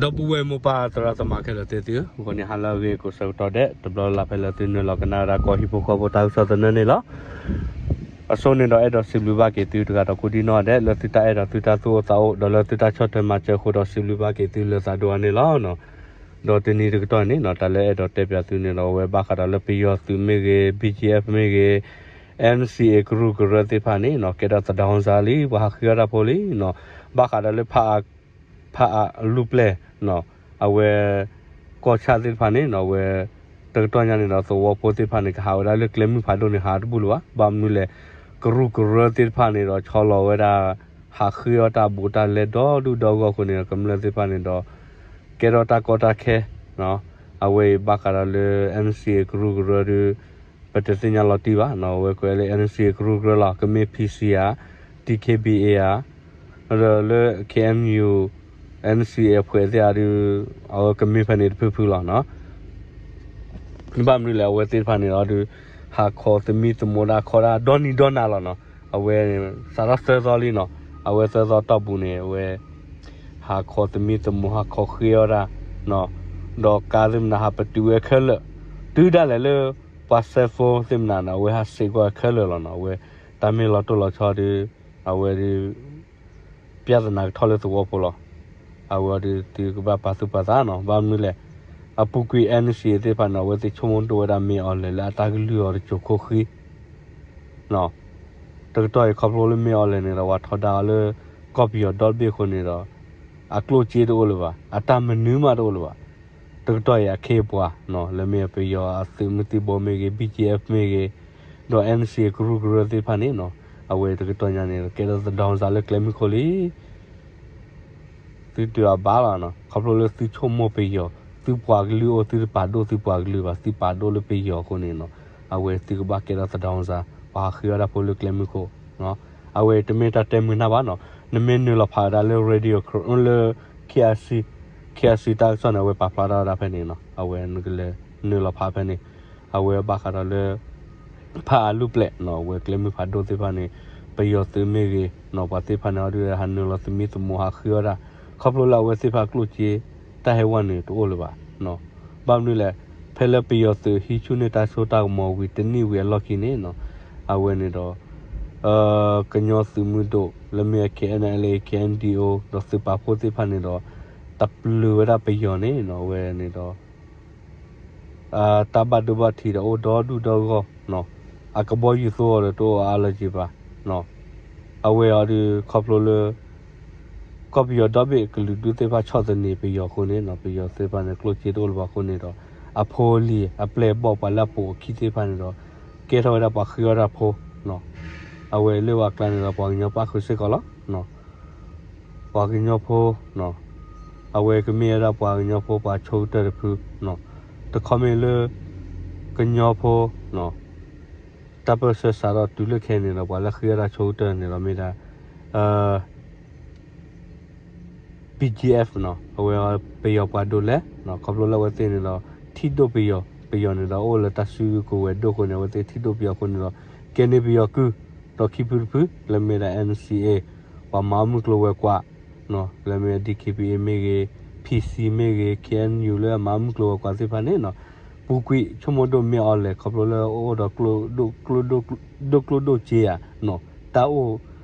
ဒီပုၢ်ဝဲၢ်မိၢ်ပၢ်သရၣ်သမါခဲလၢာ်သ့ၣ်သုဧၢ, ဂီၤနံၤဟါလၢအဂ့ၤ ကိးဆၢကတီၢ်ဒဲး တဘျီလၢ်လၢ်ဖဲလၢသုနုာ်လီၤကနၣ်ဝဲဒၣ်ကီၢ်ဟံၣ်ဖိဃီဖိတၢ်ကစီၣ်သနၢၣ်န့ၣ်လီၤ. အဆိန့ၣ်ဒီးအဲၣ်ဒိးစံးဘျုးဘၣ်က့ၤသုတဂၤဒီးကိးဒံနီၢ်ဒဲး လၢသုတၢ်အဲၣ်ဒီးသုတၢ်သူၣ်အိၣ်သးအိၣ် ဒီးလၢသုတၢ်ဆီၣ်ထွဲမၤစၢၤအဃိဒီးစံးဘျုးဘၣ်က့ၤသုလၢသးဒိၣ်အါန့ၣ်လီၤ. ဒီးတနံၤတကတီၢ်န့ၣ်နီၤ တၢ်လၢအဲၣ်ဒိးတဲပၠးသုန့ၣ်ဒီး အဝဲဘၣ်ဃးဒီးလၢပယီၤသုးမ့ၢ်ဂ့ၤ BGF မ့ၢ်ဂ့ၤ NCA ကရူၢ်ကရၢသ့ၣ်တဖၣ်န့ၣ်နီၤ ကဲထီၣ်သဒၣ်အူစၢ်လံ ပှၤဟးဃ့အီၣ်တၢ်ဖိလံနီၤ, ဘၣ်ဃးဒီးလၢ ဖးအလူၢ်ပျဲၢ်နီၤ, အဝဲ ကီၢ်ဆၣ်သ့ၣ်တဖၣ်န့ၣ်နီၤ အဝဲ တကတီၢ်ညါန့ၣ်ဒီး သဝီဖိသ့ၣ်တဖၣ်န့ၣ် ကဟးဝဲဒၣ်လၢကျဲမုၢ်ဖးဒိၣ်န့ၣ် ဟးတဘူၣ်လၢၤဘၣ်. ဘၣ်မနုၤလဲၣ်, ကရူၢ်ကရၢသ့ၣ်တဖၣ်န့ၣ်ဒီး ဆီလီၤဝဲဒၣ် ဟးဃ့အီၣ်တၢ်ဘူးတၢ်လဲဒီဒူၣ်ဒီဂီၢ်အဃိန့ၣ်ဒီး ကမျၢၢ်သ့ၣ်တဖၣ်န့ၣ်ဒီး ကဲထီၣ်တၢ်ကီတၢ်ခဲ အဝဲအံၤဘၣ်ဃးဒီးလၢ NCA ကရူၢ်ကရၢဒီး ပတသ့ၣ်ညါလီၤတံၢ်ဘၣ်နီၤ, အဝဲကွဲးလၢ NCA ကရူၢ်ကရၢလီၤ, ကမ့ၢ် PC ဧါ, DKBA ဧါ, ဒီးလၢ KNU NCA အဖွဲ့သ့ၣ်ဧါဒုး အဝဲကမ့ၢ်ဖဲန့ၣ်တဖုဖုလီၤနီၤ. ဘၣ်မနုၤလဲၣ် အဝဲသ့ၣ်တဖၣ်န့ၣ်ဒီး ဟးခီသမံသမိးဒၣ်ခီဒၣ်ဒီနံၤဒီနၤလီၤနီၤ, အဝဲ စးထီၣ်သၢသီလံနီၤ, အဝဲသၢသီတီၢ်ပူၤန့ၣ် အဝဲ ဟးခီသမံသမိး ဟးခီဃ့အီၣ်ဒၣ် ဒီးကါသ့ၣ်မနုၤဟးပတုာ်ဝဲခဲလၢာ်, တုၤဒၣ်လဲာ်လၢ ပှၤစဲးဖိသ့ၣ်မနုၤန့ၣ် အဝဲဟးစ့းကွၢ်ခဲလၢာ်လီၤနီၤ, အဝဲ တၢ်မ့ၢ်လီၤတိၢ်လီၤဆီဒီး အဝဲဒုး ပြဿနာကထီၣ်လၢသဝီဖိလီၤ. အဝဲအံၤဒုးသုကဘၣ်ပာ်သူၣ်ပာ်သးနီၤ, ဘၣ်မနုၤလဲၣ်, အပူၤကွံာ် NCA သ့ၣ်တဖၣ်န့ၣ် အဝဲသ့ၣ်ဆိကမိၣ်ဒိၣ်ဝဲဒၣ်မ့ၢ်အီၤလဲၣ်လၢအတၢ်ကလုၢ်အီၤတစိၤခိၣ်ဃံ တကတီၢ်အံၤခီဖျိလၢမ့ၢ်အီၤလဲၣ်န့ၣ်ဒီး ပှၤထီဒါအီၤလၢ ကီၢ်ပယီၤဒီဘ့ၣ်အဃိန့ၣ်ဒီး အကျိၣ်စ့တအိၣ်လၢၤဘၣ်, အတၢ်မနုၤမးတအိၣ်လၢၤဘၣ်. တကတီၢ်အံၤအခ့အပှၤ လၢမ့ၢ်ပယီၤအသုးမုၢ်သံၣ်ဘိမ့ၢ်ဂ့ၤ BGF မ့ၢ်ဂ့ၤ ဒီး NCA ကရူၢ်ကရၢသ့ၣ်တဖၣ်န့ၣ်နီၤ, အဝဲတကတီၢ်ညါန့ၣ် ကဲထီၣ်သဒၣ်အူစၢ်လၢကျဲမုၢ်ခိၣ်လံ သုတၢ်အဘၣ်လီၤနီၤ, ခီဖျိလၢသုဆိကမိၣ်ပယီၤ, သုပှၤကလုာ်အိၣ် သုတပာ်ဒိၣ်သုပှၤကလုာ်ဘၣ်, သုပာ်ဒိၣ်လၢပယီၤအဃိန့ၣ်နီၤ, အဝဲသုကဘၣ်ကဲထီၣ်သဒၣ်အူစၢ် ပှၤဟးဃ့အီၣ်တၢ်ဖိလၢကျဲမုၢ်ခိၣ်, အဝဲတမ့ၢ်တၢ်တဲမုာ်နၢ်ဘၣ်နီၤ, နမ့ၢ်နုာ်လီၤဖးဝဲဒၣ်လၢ radio လၢ KIC, KIC တၢ်ကစီၣ်န့ၣ် အဝဲပာ်ဖျါထီၣ်ဝဲဒၣ်ဖဲန့ၣ်နီၤ, အဝဲနကလဲၤနုာ်လီၤဖးဖဲန့ၣ်, အဝဲဘၣ်ဃးဒီးလၢ ဖးအလူၢ်ပျဲၢ်နီၤ, အဝဲကျဲမုၢ်ဖးဒိၣ်သ့ၣ်တဖၣ်န့ၣ် ပယီၤသုးမ့ၢ်ဂ့ၤနီၤ, ပှၤသ့ၣ်တဖၣ်န့ၣ် အီၤဒုးဟးနုာ်လီၤသမံသမိးဟးဃ့အီၣ်ဒၣ်, ခီဖျိလၢအဝဲသ့ၣ်တဖၣ်ကျိၣ်စ့ တၢ်ဟဲဝဲန့ၣ်တအိၣ်လၢၤဘၣ်. ဘၣ်မနုၤလဲၣ်, ဖဲလၢပယီၤသုးဟံးဆူၣ်န့ၢ်တၢ်စိတၢ်ကမီၤဝံၤတနံၣ်ဝံၤအလီၢ်ခံန့ၣ်နီၤ, အဝဲန့ၣ်ဒီး ကညီသုးမုၢ်ဒိၣ် လၢမ့ၢ် KNLA KNDO ဒီးသုးပာ်ဖှိၣ်သ့ၣ်တဖၣ်န့ၣ်ဒီး တပျုာ်ဝဲဒၣ်ပယီၤန့ၣ်နီၤ, အဝဲန့ၣ်ဒီး တၢ်ဘၣ်ဒိဘၣ်ထံးဒီးအိၣ်ဒီဒူၣ်ဒီဂီၢ်, အကဘီယူၤသိအီၤဒီးတအိၣ်အါလၢၤက့ၤဘၣ်. အဝဲအီၤဒုးခီဖျိလၢ ကီၢ်ပယီၤဒီဘ့ၣ်ကလုာ်ဒူၣ်သ့ၣ်တဖၣ်ဆီၣ်သနံးပယီၤအဃိန့ၣ်နီၤ, ပယီၤသ့ၣ်တဖၣ်န့ၣ် ကျိၣ်စ့တအိၣ်လၢၤဘၣ်အဃိန့ၣ်ဒီး အဖိအလံၤအပျဲၢ်အဘီၣ်ပှၤလၢအပိာ်အခံသ့ၣ်တဖၣ်န့ၣ်ဒီး ကဲထီၣ်ဝဲဒၣ်ပှၤဃ့အီၣ်တၢ်ဖိ အဝဲလၢပှၤကျါန့ၣ်ဒီးပှၤကညီပၣ်ဃုာ်စ့ၢ်ကီးလီၤ. ပှၤကညီဖိ အဝဲကမ့ၢ်ဝဲဒၣ်ပှၤကညီဖိပှၤဆိကတၢၢ်တဖု, တခီမ့ၢ်လၢ ကညီဖိ တၢ်ပၢၢ်ဆၢစးထီၣ်တုၤလၢခဲအံၤန့ၣ်ဒီး ပှၤလၢဃ့အီၣ်တၢ်ဆိကတၢၢ်န့ၣ်ဒီးမ့ၢ်ဒၣ် BGF နီၤ, အဝဲပယီၤပှၤဒိးလဲၣ်, ခီဖျိလၢအဝဲသ့ၣ်န့ၣ်ဒီး ထံၣ်ဒိၣ်ပယီၤ, ပယီၤန့ၣ်ဒီးအိၣ်လၢတၢ်စုကဝဲၤဒိၣ်အဃိန့ၣ် အဝဲသ့ၣ်ထံၣ်ဒိၣ်ပယီၤအဃိန့ၣ်ဒီး ကဲန့ၢ်ပယီၤကုၢ်, ဒီးခံဖုတဖု လၢမ့ၢ်ဒၣ် NCA ပှၤမၤအီၣ်မုၢ်ကျိၤဝဲၤကွာ် လၢမ့ၢ် DKBA မ့ၢ်ဂ့ၤ, PC မ့ၢ်ဂ့ၤ, KNU လၢအမၤအီၣ်မုၢ်ကျိၤဝဲၤကွာ်သ့ၣ်တဖၣ်န့ၣ်နီၤ, ပူၤကွံာ်ဆိကမိၣ်ဒိၣ်မ့ၢ်အီၤလဲၣ် ခီဖျိလၢအိၣ်ဒီး ဒိၣ်ကျိၣ်ဒိၣ်စ့ဧါ, တၢ်အိၣ်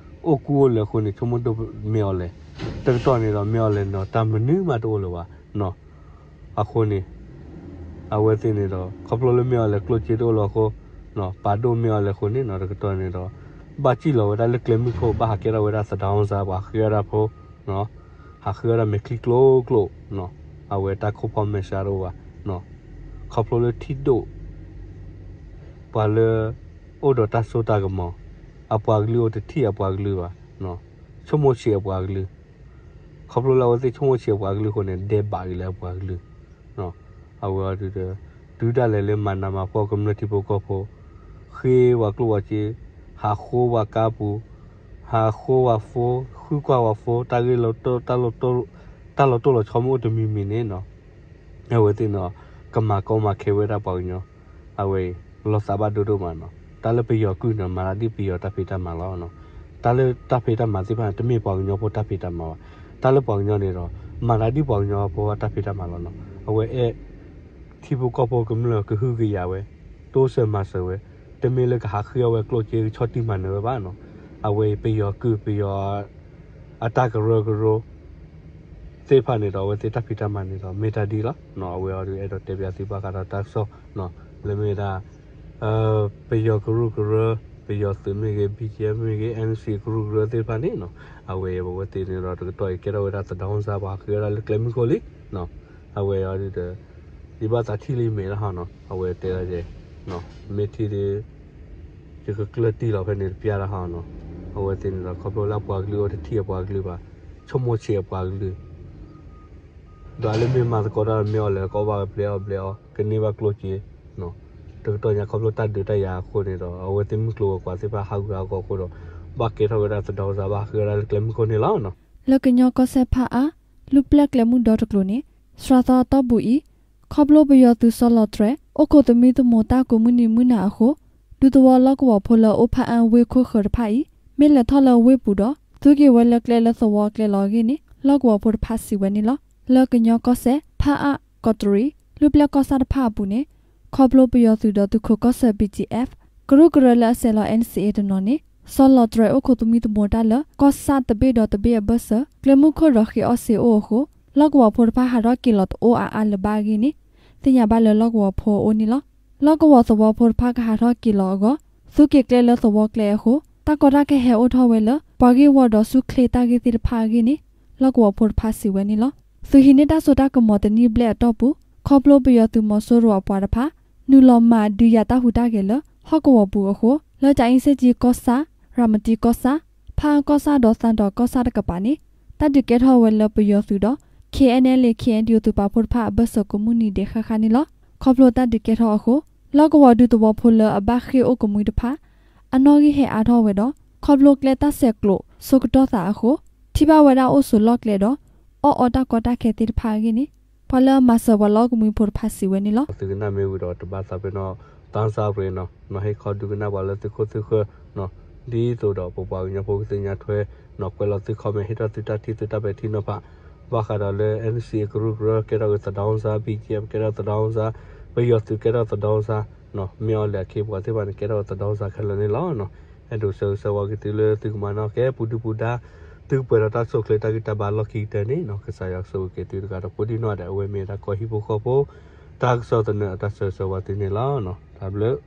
အိၣ်ကူအိၣ်လဲၤအဃိန့ၣ် ဆိကမိၣ်ဒိၣ်မ့ၢ်အီၤလဲၣ်, တကတီၢ်န့ၣ်ဒီးမ့ၢ်အီၤလဲၣ်န့ၣ်ဒီး တၢ်မနုၤမးတအိၣ်လၢၤဘၣ်. အဃိန့ၣ် အဝဲသ့ၣ်န့ၣ်ဒီး ခီဖျိလၢမ့ၢ်အီၤလဲၣ်ကျိၣ်စ့တအိၣ်လၢၤအဃိ ပာ်ဒိၣ်မ့ၢ်အီၤလဲၣ်အဃိန့ၣ်နီၤ တကတီၢ်န့ၣ်ဒီး ဘၣ်စံၣ်လီၤဝဲဒၣ်လၢကျဲမုၢ်ခိၣ် ဘၣ်ဟးကဲထီၣ်ဝဲဒၣ်သဒၣ်အူစၢ် ပှၤဃ့အီၣ်တၢ်ဖိ ဟးဃ့အီၣ်ဒၣ်မဲာ်ချံကျိၤကျိၤ အဝဲတၢ်ခိၣ်ဖီမဲာ်စးတအိၣ်ဘၣ်, ခီဖျိလၢထံၣ်ဒိၣ် ပှၤလၢ အိၣ်ဒီးတၢ်စိတၢ်ကမီၤ, အပှၤကလုာ်အိၣ်တထံၣ်အပှၤကလုာ်ဘၣ်, ဆိကမိၣ်ဆံးအပှၤကလုာ်, ခီဖျိလၢအဝဲသ့ၣ်ဆိကမိၣ်ဆံးအပှၤကလုာ်အဃိန့ၣ် ဒဲးဘးက့ၤလၢအပှၤကလုာ် အဝဲအီၤဒုးဒီး တုၤဒၣ်လဲာ်လၢမၤနးမၤဖှီၣ်ကမျၢၢ်ထံဖိကီၢ်ဖိ, ဃ့ပှၤကျိၣ်ပှၤစ့, ဟးဃိပှၤကါပူၤ, ဟးဃိပှၤဖိ, ဃုကွၢ်ပှၤဖိ, တၢ်ဂ့ၢ်လီၤတိၢ်, တၢ်လီၤတိၢ်လီၤဆီမ့ၢ်အိၣ်တမံၤမံၤန့ၣ်နီၤ, အဝဲသ့ၣ်န့ၣ် ကမၤကီမၤခဲဝဲဒၣ်ပှၤကညီ, အဝဲအံၤ လီၤသးဘၣ်ဒိဒိၣ်မးနီၤ, တၢ်လၢပယီၤကုၢ်န့ၣ် မၤတၢ်ဒ်ပယီၤတၢ်ဖံးတၢ်မၤလီၤ. တၢ်လၢတၢ်ဖံးတၢ်မၤသ့ၣ်တဖၣ်န့ၣ် တမ့ၢ်ပှၤကညီဖိတၢ်ဖံးတၢ်မၤဘၣ်. တၢ်လၢပှၤကညီန့ၣ်ဒီး မၤသးဒ်ပှၤကညီဖိအတၢ်ဖံးတၢ်မၤလီၤနီၤ. အဝဲအဲၣ် ထံဖိကီၢ်ဖိကမျၢၢ်ကဟုကယာ်ဝဲ, တိစၢၤမၤစၢၤဝဲ, တမ့ၢ်လၢကဟးဃ့အီၣ်ဝဲကျိၣ်စ့ကဆီၣ်တံၢ်မၤနၢၤဝဲဘၣ်နီၤ. အဝဲပယီၤကုၢ်ပယီၤ အတၢ်ကရၢကရိ သ့ၣ်တဖၣ်န့ၣ်ဒီး အဝဲသ့ၣ်တၢ်ဖံးတၢ်မၤန့ၣ်ဒီး မ့ၢ်တၢ်ဒ်လီၤ. အဝဲအီၤဒုးအဲၣ်ဒိးတဲပၠးသုဘၣ်ဃးဒီးတၢ်ကစီၣ်နီၤ, လၢမ့ၢ်ဝဲဒၣ် ပယီၤကရူၢ်ကရၢ, ပယီၤသုးမ့ၢ်ဂ့ၤ, B G F မ့ၢ်ဂ့ၤ, N C A ကရူၢ်ကရၢသ့ၣ်တဖၣ်န့ၣ်နီၤ, အဝဲအဝဲသ့ၣ်န့ၣ်ဒီး တကတီၢ်အံၤကဲထီၣ်ဝဲဒၣ် သဒၣ်အူစၣ် ပှၤဃ့ဝဲဒၣ်လၢကျဲမုၢ်ခိၣ်လံ. အဝဲအီၤဒုးဒီး ယဘၣ်သးထံၣ်လံမ့ၢ်လီၤဟီနီၤ, အဝဲတဲဒ် မ့ၢ်ထံၣ်ဒီး ယကကျၢၢ်တံၢ်လီၤဖဲန့ၣ်တပျၢ်လီၤဟီနီၤ. အဝဲသ့ၣ်န့ၣ်ဒီး ခီဖျိလၢအပှၤကလုာ်အိၣ်တထံၣ်အပှၤကလုာ်ဘၣ်, ဆိကမိၣ်ဆံးအပှၤကလုာ် ဒီးလၢမ့ၢ်မၤသကိးတၢ်ဒီးမ့ၢ်အီၤလဲၣ် ကအီၣ်ဘၣ်ကဘျဲးအီၣ်ဘျဲးအီၤ ကန့ၢ်ဘၣ်ကျိၣ်စ့, တကတီၢ်ညါခီဖျိတၢ်ဒုးတၢ်ယၤအဃိန့ၣ်ဒီး အဝဲသ့ၣ်မုၢ်ကျိၤဝဲၤကွာ်သ့ၣ်တဖၣ်ဟးဂူာ်ဟးဂီၤအဃိဒီး ဘၣ်ကဲထီၣ်ဝဲဒၣ်သဒၣ်အူစၣ် ဘၣ်ဃ့ဝဲဒၣ်လၢကျဲမုၢ်ခိၣ်န့ၣ်လီၤ. လၢကညီကီၢ်စဲၣ်ဖးအါ လူၢ်ပျဲၢ်ကျဲမုၢ်ဒီတကျိၤန့ၣ် စှၤသီအတီၢ်ပူၤအံၤ ခီဖျိပယီၤသုးဆီလီၤတြဲၤ အိၣ်ခိးသမံသမိးတၢ်ကိးမုၢ်နံၤမုၢ်နၤအဃိ ဒူသဝီလီၢ်ကဝီၤဖိလၢအိၣ်ဖးအါဝ့ၢ်ခိၣ်ဃၢၤတဖၣ်အံၤ မ့ၢ်လဲၤထီၣ်လၢဝ့ၢ်ပူၤဒီး သူက့ၤဝဲလၢကျဲလၢသဝီကျဲလီၤအဂ့ၢ်န့ၣ် လီၢ်ကဝီၤဖိတဖၣ်စံးဝဲန့ၣ်လီၤ. လၢကညီကီၢ်စဲၣ် ဖးအါ ကီးတရံး လူၢ်ပျဲၢ်ကီၢ်ဆၣ်တဖၣ်အပူၤန့ၣ် ခီဖျိပယီၤသုးဒီးသုးခိးကီၢ်ဆၢ B G F ကရူၢ်ကရၢလၢအဆဲးလီၤ N C A တနီၤန့ၣ် ဆီလီၤတြဲၤအိၣ်ခိးသမံသမိးတၢ်လၢ ကီၢ်ဆၣ်တဘ့ၣ်ဒီးတဘ့ၣ်အဘၢၣ်စၢၤ ကျဲမုၢ်ခိၣ်ဒီးဃ့အီၣ်စ့အိၣ်အဃိ လီၢ်ကဝီၤဖိတဖၣ်ဟးထီၣ်က့ၤလီၤတအိၣ်အါအါလၢၤဘၣ်အဂ့ၢ်န့ၣ် သ့ၣ်ညါဘၣ်လၢလီၢ်ကဝီၤဖိအအိၣ်န့ၣ်လီၤ. လီၢ်ကဝီၤသဝီဖိတဖၣ်ကဟးထီၣ်က့ၤလီၤအဂီၢ် သူက့ၤကျဲလၢသဝီကျဲအဃိ တၢ်ကီတၢ်ခဲဟဲအိၣ်ထီၣ်ဝဲလၢ ပှၤဂ့ၢ်ဝီဒီးဆူၣ်ချ့တၢ်ဂ့ၢ်သ့ၣ်တဖၣ်အဂ့ၢ်န့ၣ် လီၢ်ကဝီၤဖိတဖၣ်စံးဝဲန့ၣ်လီၤ. သုးဟံးန့ၢ်တၢ်စိတၢ်ကမီၤတနံၣ်ဘျဲၣ်အတီၢ်ပူၤ ခီဖျိပယီၤသုးမီၤစိရိၤအပှၤတဖၣ် နုာ်လီၤမၤဒုးယၤတၢ်ဟူးတၢ်ဂဲၤလၢ ဟီၣ်ကဝီၤပူၤအဃိ လၢကၠၤအ့စ့ၣ်ကၠံကီၢ်ဆၣ်, ရၤမတံကီၢ်ဆၣ်, ဖးအါကီၢ်ဆၣ်ဒီးသးဒီးကီၢ်ဆၣ်တကပၤန့ၣ် တၢ်ဒုးကဲထီၣ်ဝဲလၢပယီၤသုးဒီး K N L A K N D O သုးပာ်ဖှိၣ်တဖၣ်အဘၢၣ်စၢၤကိးမုၢ်နံၤဒဲးဃၣ်ဃၣ်န့ၣ်လီၤ. ခီဖျိတၢ်ဒုးကဲထီၣ်အဃိ လီၢ်ကဝီၤဒူသဝီဖိလၢအဘၣ်ဃ့ၢ်အိၣ်ကမှံတဖၣ် အနီၣ်ဂံၢ်ဟဲအါထီၣ်ဝဲဒီး ခီဖျိကျဲတၢ်ဆဲးကျိးဆိကတီၢ်သးအဃိ ထံၣ်ဘၣ်ဝဲဒၣ်အိၣ်ဆိးလီၢ်ကျဲဒီး အီၣ်အီတၢ်ကီတၢ်ခဲသ့ၣ်တဖၣ်အဂ့ၢ်န့ၣ် ပှၤလၢအမၤစၢၤပှၤလၢအိၣ်ကမှံဖိတဖၣ်စံးဝဲန့ၣ်လီၤ. သုကနၣ်မ့ၢ်ဝံၤဒီးတဘၣ်သးပ့ၤနီၣ် သးစၢ်ရ့နီၤ နီၤဟ့ၣ်ခီဒုးကနၣ်ပှၤလၢသုခိၣ်သုဃၢၤနီၤ ဒ်သိးဒီးပပှၤကညီဖိကသ့ၣ်ညါထွဲနီၤ ကွဲးလီၤသု comment ဟ့ၣ်ထီၣ်သုတၢ်ထံၣ်သုတၢ်ပဲာ်ထံနီၤဖး ဘၣ်ဃးဒီးလၢ N C A ကရူၢ်ကရၢ ကဲထီၣ်က့ၤသဒၣ်အူစၣ် B G F ကဲထီၣ်သဒၣ်အူစၣ် ပယီၤသုးကဲထီၣ်သဒၣ်အူစၣ်နီၤ မ့ၢ်အီၤလဲၣ်အခ့အပှၤသ့ၣ်တဖၣ်န့ၣ် ကဲထီၣ်သဒၣ်အူစၣ်ခဲလၢာ်န့ၣ်လီၤ. အဲၣ်ဒိးဆၢဂ့ၤဆၢဝါက့ၤသုလၢသုကမၤနီၣ်ကဲပူၤဒုပူၤဒါ သုကပှဲၤဒီးတၢ်ဆိၣ်ချ့တၢ်ဂံၢ်တၢ်ဘါလီၢ်ခံကတၢၢ်န့ၣ်နီၤ ကစၢ်ယွၤကဆိၣ်ဂ့ၤက့ၤသုတဂၤဒီးကိးဒံနီၢ်ဒဲး အဝဲမ့ၢ်ဝဲဒၣ်ကီၢ်ဟံၣ်ဖိဃီဖိ တၢ်ကစီၣ်သနၢၣ်အတၢ်ဆၢဂ့ၤဆၢဝါသုန့ၣ်လီၤ. တၢ်ဘျုး